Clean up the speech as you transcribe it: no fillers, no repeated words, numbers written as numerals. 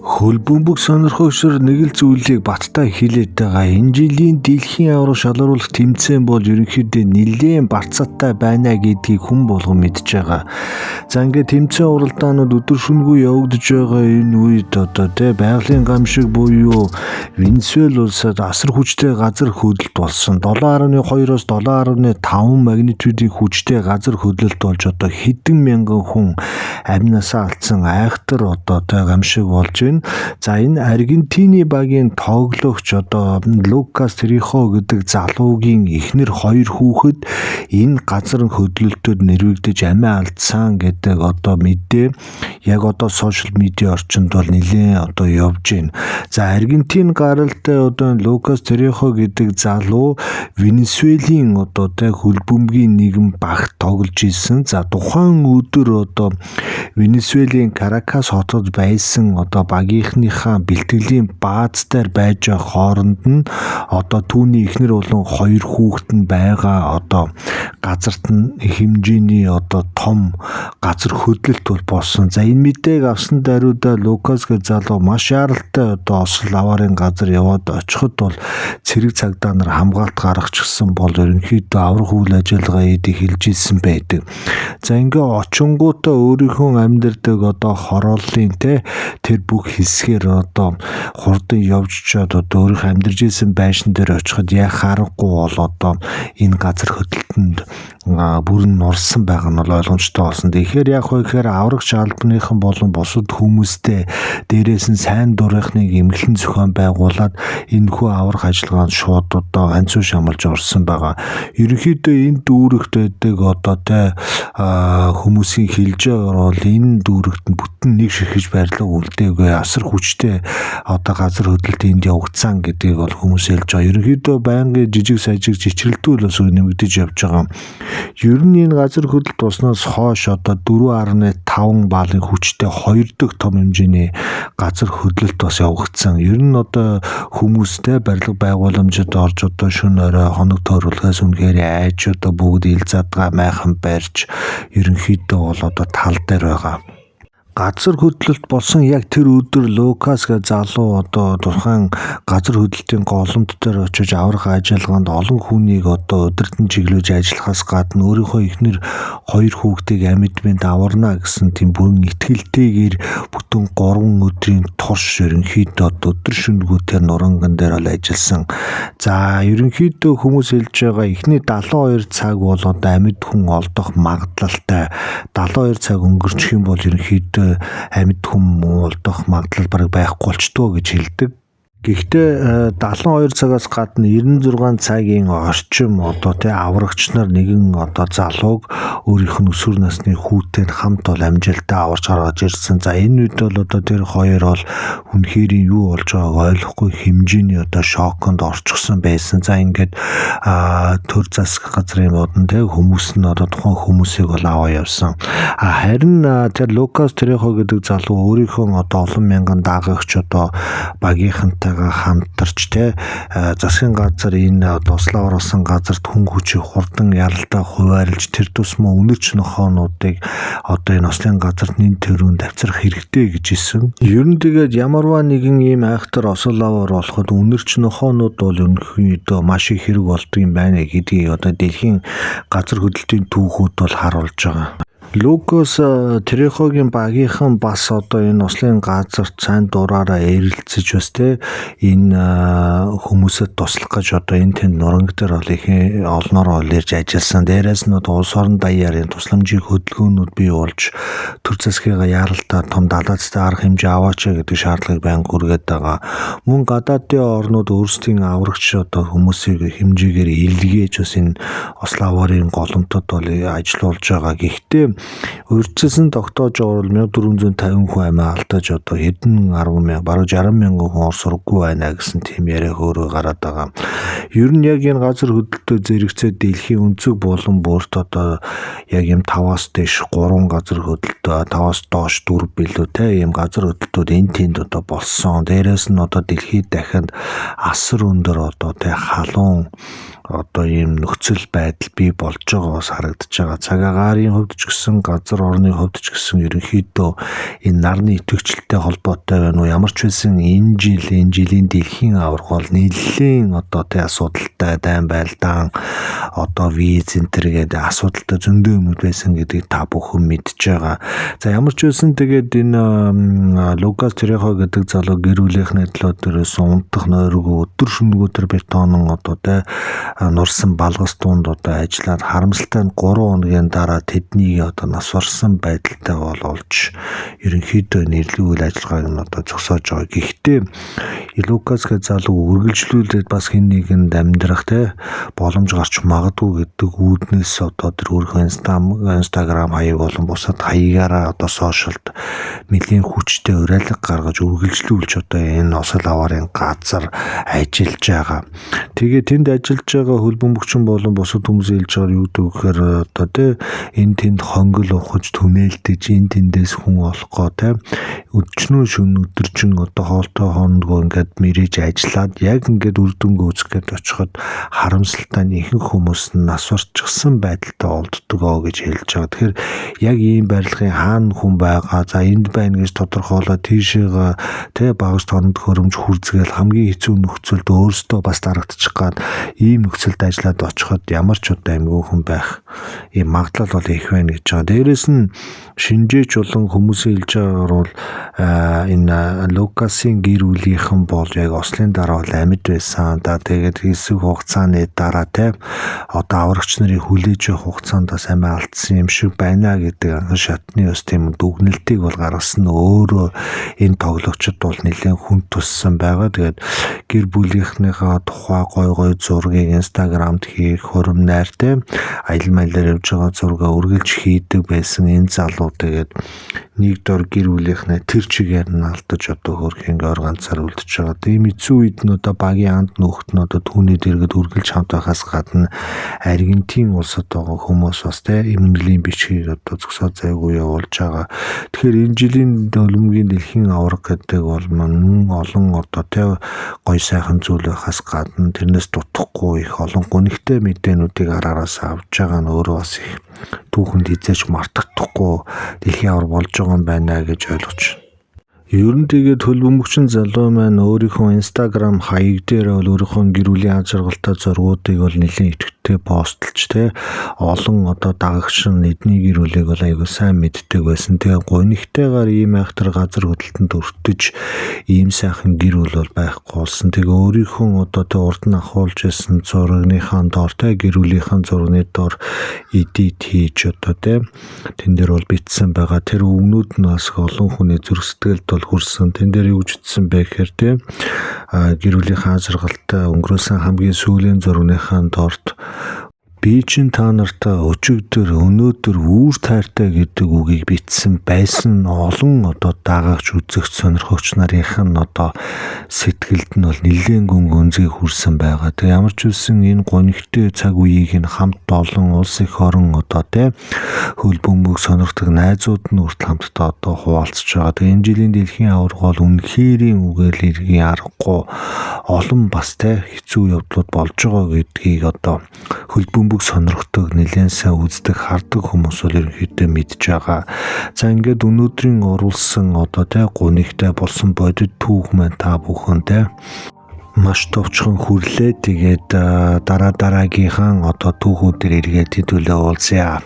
Хөл бөмбөг сонирхогчдор нэг л зүйлийг баттай хэлээд байгаа. Энэ жилийн дэлхийн аварга шалгаруулах тэмцээн бол ерөнхийдөө нэлээн барцаатай байна гэдгийг хүн болгон мэдж байгаа. За, ингээд тэмцээн уралдаанууд өдөр шөнөгүй явагдаж байгаа энэ үед одоо тэ байгалийн гамшиг буюу Венесуэл улсад асар хүчтэй газар хөдлөлт болсон. 7.2-оос 7.5 магнитудын хүчтэй газар хөдлөлт болж одоо хэдэн мянган хүн амнасаа алдсан айхтар одоо тэ гамшиг болж байна. За, энэ Аргентины багийн тоглогч одоо Лукас Трихо гэдэг залуугийн эхнэр, хоёр хүүхэд энэ газар хөдлөлтөд нэрвэгдэж амиа алдсан гэдэг одоо мэдээ яг одоо social media орчинд бол нэлээд одоо явж байна. За, Аргентин гаралтай одоо Лукас Трихо гэдэг залуу Венесуэлийн одоо тэ хөл бөмбөгийн нэгэн багт тоглож исэн. За, тухайн өдөр одоо Венесуэлийн Каракас хотод байсан одоо багийнхныхаа бэлтгэлийн бааз дээр байж байгаа хооронд нь одоо түүний эхнэр болон хоёр хүүхэд нь байгаа одоо газарт нь хэмжээний одоо том газар хөдлөлт бол болсон. За, энэ мэдээг авсан даруйдаа Лукас гэх залуу маш яаралтай одоо осол аваарын газар яваад очиход бол цэрэг цагдаа нар хамгаалт гаргачихсан бол ерөнхийдөө аврах үйл ажиллагаа эдийг хэлж ирсэн байдаг. За, ингээ очингуудаа өөрийнхөө амьдардаг одоо хорооллын те тэр бүх хэсгээр одоо хурдан явж чад одоо өөрийнхөө амьдарч исэн байшин дээр очиход яах аргагүй бол одоо энэ газар хөдлөлтөнд бүрэн нурсан байгаа нь бол ойлгомжтой болсон. Тэгэхээр яг вэ гэхээр аврагч албаныхан болон бусад хүмүүстэй дээрээс нь сайн дурынхныг эмгэлэн зохион байгуулад энэхүү аврах ажиллагаанд шууд одоо ганцуу шамалж орсон байгаа. Ерөнхийдөө энэ дүүрэгт байдаг одоо тэ хүмүүсийн хэлж байгаагаар бол энэ дүүрэгт нь бүтэн нэг ширхэж барилга үлдээгүй, асар хүчтэй одоо газар хөдлөлт энд явагдсан гэдгийг бол хүмүүс хэлж байгаа. Ерөнхийдөө байнгын жижиг сажиг чичрэлтүүл бас нэмэгдэж явж байгаа. Ер нь энэ газар хөдлөлт болсноос хойш одоо 4.5 баллын хүчтэй хоёр дахь том хэмжээний газар хөдлөлт бас явагдсан. Ер нь одоо хүмүүстэй барилга байгууламжид орж одоо шөнө орой хоног тойруулахаас үнэхээр айж одоо бүгд ил задгаа майхан барьж ерөнхийдөө бол одоо тал дээр байгаа. Газар хөдлөлт болсон яг тэр өдөр Лукас гэх залуу одоо тухайн газар хөдлөлтийн голомт дээр очиж аврах ажиллагаанд олон хүнийг одоо удирдан чиглүүлж ажиллахаас гадна өөрийнхөө эхнэр, хоёр хүүхдийг амьд мэнд аварна гэсэн тийм бүрэн итгэлтэйгээр бүтэн 3 өдрийн турш ерөнхийдөө өдөр шөнөгүй тэр нуранган дээр бол ажилласан. За, ерөнхийдөө хүмүүс хэлж байгаа эхний 72 цаг бол одоо амьд хүн олдох магадлалтай. 72 цаг өнгөрчих юм бол ерөнхийдөө амьд хүн олдох магадлал бараг байхгүй болчдгоо гэж хэлдэг. Гэхдээ 72 цагаас гадна 96 цагийн орчим одоо тий аврагч нар нэгэн одоо залууг өөрийнх нь өсвөр насны хүүтэй хамт бол амжилттай аварч гаргаж ирсэн. За, энэ үед бол одоо тэр хоёр бол үнэхээр юу болж байгааг ойлгохгүй хэмжээний одоо шоконд орчихсон байсан. За, ингээд төр засаг газрын модон тий хүмүүс нь одоо тухайн хүмүүсийг бол аваа явсан. А харин тэр Лукас Трехо гэдэг залуу өөрийнхөө одоо олон мянган дагагч одоо багийнхантай хамтарч те засгийн газар энэ туслаа оруулсан газарт хүн хүчийг хурдан яралдаа хуваарлж тэр тусмаа үнэрч нохоонуудыг одоо энэ ослын газарт нэн тэрүүнд авчрах хэрэгтэй гэж хэлсэн. Ер нь тэгээд ямарваа нэгэн ийм айхтар осол аваар болоход үнэрч нохоонууд бол ерөнхийдөө маш их хэрэг болдог юм байна гэдгийг одоо дэлхийн газар хөдлөлтийн түүхүүд бол харуулж байгаа. Лукас Трехогийн багийнхан бас одоо энэ ослын газарт сайн дураараа эрэлцэж бас те энэ хүмүүсэд туслах гэж одоо энэ тэнд нуранг дээр бол их олноор бол ирж ажилласан. Дээрээс нь одоо улс орон даяар энэ тусламжийн хөдөлгөөнүүд бий болж төр засгийн яаралтай том далаацтай арга хэмжээ аваач гэдэг шаардлагыг байнга хүргээд байгаа. Мөн гадаадын орнууд өөрсдийн аврагч одоо хүмүүсийг хэмжээгээр илгээж бас энэ осол аваарын голомтод бол ажиллуулж байгаа. Гэхдээ урьдчилсан тогтоож байгаа бол 1450 хүн амиа алдаж одоо хэдэн 10 мянга, бараг 60 мянган хүн ор сурггүй байна гэсэн тийм яриа хөөрөө гараад байгаа. Ер нь яг энэ газар хөдлөлтөд зэрэгцээд дэлхийн өнцөг болон бүрт одоо яг юм 5-аас дээш 3 газар хөдлөлтөө, 5-аас доош 4 билүү те ийм газар хөдлөлтүүд энэ тэнд одоо болсон. Дээрээс нь одоо дэлхийд дахинд асар өндөр одоо те халуун одоо ийм нөхцөл байдал бий болж байгаа бас харагдаж байгаа. Цаг агаарын хувьд ч гэсэн гэсэн, газар орны хувьд ч гэсэн ерөнхийдөө энэ нарны идэвхжлэлтэй холбоотой байна уу? Ямар ч байсан энэ жилийн дэлхийн аварга бол нэлээн одоо тэ асуудалтай дайн байлдаан одоо виз энэ төр гэдэг асуудалтай зөндөө юмуд байсан гэдгийг та бүхэн мэдж байгаа. За ямар ч байсан тэгээд энэ Лукас Трехо гэдэг залуу гэр бүлийнхний төлөө дээрээс унтах нойргүй өдөр шөнөгүй тэр бетонон одоо тэ нурсан балгас дунд одоо ажиллаад харамсалтай нь 3 хоногийн дараа тэднийг одоо нас барсан байдалтай бол олж ерөнхийдөө нэрлэх үйл ажиллагааг нь одоо зогсоож байгаа. Гэхдээ Лукас гэх залуу үргэлжлүүлээд бас хэн нэгэнд амьдрах те боломж гарч магадгүй гэдэг үүднээс одоо тэр өөрийнхөө Instagram хаяг болон бусад хаягаараа одоо сошиалд нэлийн хүчтэй уриалга гаргаж үргэлжлүүлж одоо энэ осол аваарын газар ажиллаж байгаа. Тэгээ тэнд ажиллаж байгаа хөл бөмбөгчин болон бусад хүмүүс хэлж байгаа юу гэдэг вэхээр одоо тэ энэ тэнд хонгил ухаж түнэлдэж энэ тэндээс хүн олохгүй тэ өчнөө шөнө өдөржин одоо хоолтой хонондгоо ингээд мэрэж ажиллаад яг ингээд үр дүнгээ үзэх гээд очиход харамсалтай нь ихэнх хүмүүс нь нас барчихсан байдалтай олддог гэж хэлж байгаа. Тэгэхээр яг ийм барилгын хаана хүн байгаа, за энд байна гэж тодорхойлоод тийшээгээ тэ багаж тононд хөрөмж хүрзгээл хамгийн хэцүү нөхцөлд өөрсдөө бас дарагдчих гад ийм нөхцөлд ажиллаад очиход ямар ч удаа амгүй хүн байх ийм магадлал бол их байна гэж байгаа. Дээрээс нь шинжээч болон хүмүүсийн хэлж байгаагаар бол энэ Лукасын гэр бүлийнхэн бол яг ослын дараа бол амьд байсан. Да тэгээд хэсэг хугацааны дараа те одоо аврагч нарыг хүлээж явах хугацаанд бас амиа алдсан юм шиг байна гэдэг анхан шатны бас тийм дүгнэлтийг бол гаргасан нь өөрөө энэ тоглогчид бол нэлээд хүн туссан байгаа. Тэгээд гэр бүлийнхнийхээ тухай гой гой зургийг Instagram-д хийх хурим найртай аялал маялаар явж байгаа зургаа үргэлж хийдэг байсан энэ залуу тэгээд нэг дор гэр бүлийнхнээ тэр чигээр нь алдаж одоо хөрхийн ор ганцаар үлдэж байгаа. Тийм хэцүү үед нь одоо багийн анд нөхд нь одоо түүний дэргэд үргэлж хамт байхаас гадна Аргентин улсад байгаа хүмүүс бас те эмнэлгийн бичгийг одоо зөксөө зайгүй явуулж байгаа. Тэгэхээр энэ жилийн хөлбөмбөгийн дэлхийн аварга гэдэг бол мөн олон одоо те гой сайхан зүйл байхаас гадна тэрнээс дутхгүй их олон гонигтай мэдээнүүдийг араараас авч байгаа нь өөрөө бас их түүхэнд хизээч мартагдахгүй дэлхийн аварга болж байгаа юм байна гэж ойлгож байна. Ер нь тэгээд хөл бөмбөгчин залуу маань өөрийнхөө Instagram хаяг дээр бол өөрийнхөө гэр бүлийн аз жаргалтай зургуудыг бол нэлээд идэвхтэй постлж те олон одоо дагагч нь эдний гэр бүлийг бол айгүй сайн мэддэг байсан. Тэгээ гунигтайгаар ийм айхтар газар хөдлөлтөнд өртөж ийм сайхан гэр бүл бол байхгүй болсон. Тэгээ өөрийнхөө одоо тэ урд нь ахуулж байсан зурагныхаа доор те гэр бүлийнхаа зурагны доор эдит хийж одоо те тэн дээр бол бичсэн байгаа. Тэр үгнүүд нь бас олон хүний зүрх сэтгэлд бол хүрсэн. Тэн дээр юу гэж утсан бэ гэхээр те гэр бүлийнхаа аз жаргалтай өнгөрөөсөн хамгийн сүүлийн зурагныхаа дорд би чинь та нарт өчигдөр өнөөдөр үүр тайртай гэдэг үгийг бичсэн байсан олон одоо дагагч үзэгч сонирхогч нарынх нь одоо сэтгэлд нь бол нэлээн гүн гүнзгий хүрсэн байгаа. Тэгээ ямар ч үсэн энэ гонигтой цаг үеийг нь хамт олон улс эх орон одоо тэ хөл бөмбөг сонирхдаг найзууд нь хүртэл хамтдаа одоо хуваалцж байгаа. Тэгээ энэ жилийн дэлхийн аварга бол үнэхэрийн үгээр эргийн аргагүй олон бас тэ хэцүү явдлууд болж байгаа гэдгийг одоо хөл бөмбөг сонирхдог, нэлээн сайн үздэг, хардаг хүмүүс бол ерөнхийдөө мэдж байгаа. За ингээд өнөөдрийн оруулсан одоо тэ гунигтай болсон бодит түүх маань та бүхэн тэ маш товчхон хүрлээ. Тэгээд дараа дараагийнхаа одоо түүхүүдээр эргээд хэдүүлээ уулзъя.